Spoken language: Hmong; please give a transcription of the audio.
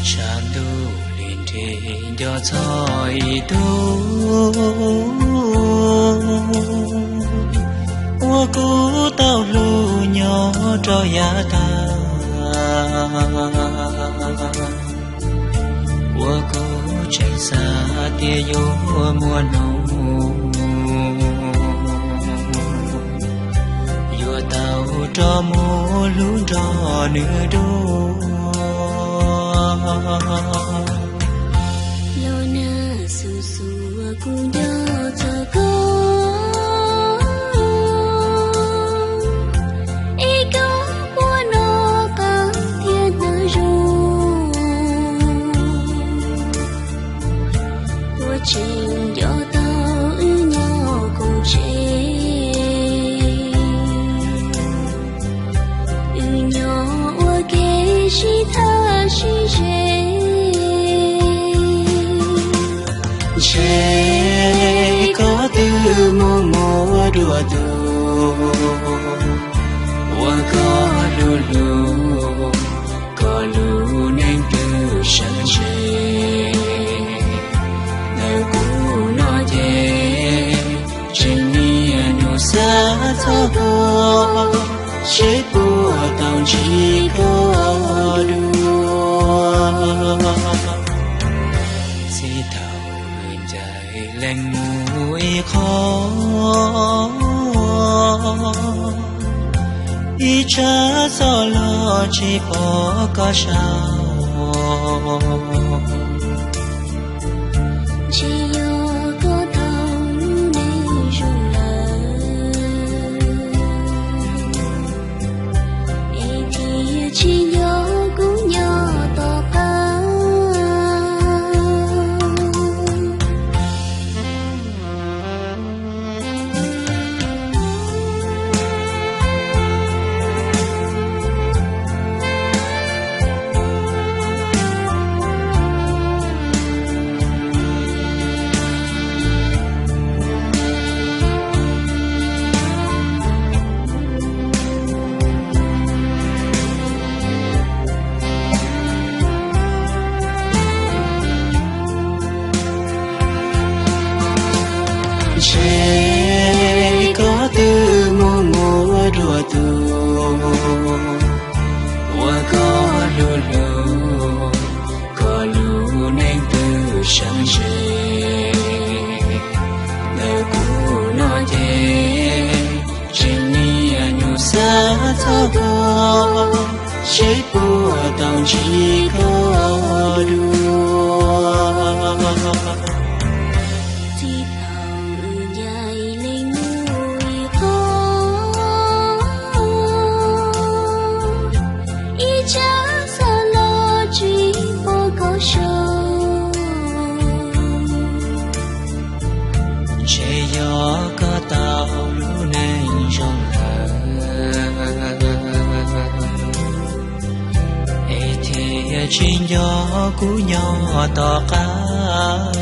Tshav ntuj li nrig nco txog ib tug uas kuv tau hlub nyob rau yav tag, uas kuv tseem xav tias yuav muaj hnub yuav tau rov mus hlub nrog nws dua. Los nag xus xus kuv nco txog koj, es koj puas noj qab thiab ntev zoo, puas tseem nco tau wb nyob koom tsev, wb nyob ua ke sib tham sib ze. Ntshe koj twb mus muaj dua tus uas koj hlub hlub, koj lub neej twb sawv ntshe. Ntawm kuv no ces tseem niaj hnub xav txog koj, seb puas tau ntsib koj dua. Txij thaum wb ncaim leej mus ib qho, ib tsab xov los tsis pom koj sau. Ntshe yog koj tau lub neej zoo lawm, es thiaj tsis nco kuv nyob tom qab. Ntshe koj twb mus muaj dua tus uas koj hlub hlub, koj lub neej twb sawv ntshe. Ntawm kuv no ces tseem niaj hnub xav txog koj, seb puas tau ntsib koj dua. Txij thaum wb ncaim leej mus ib qho, ib tsab xov los tsis pom koj sau. Ntshe yog koj tau lub neej zoo lawm, es thiaj tsis nco kuv nyob tom qab.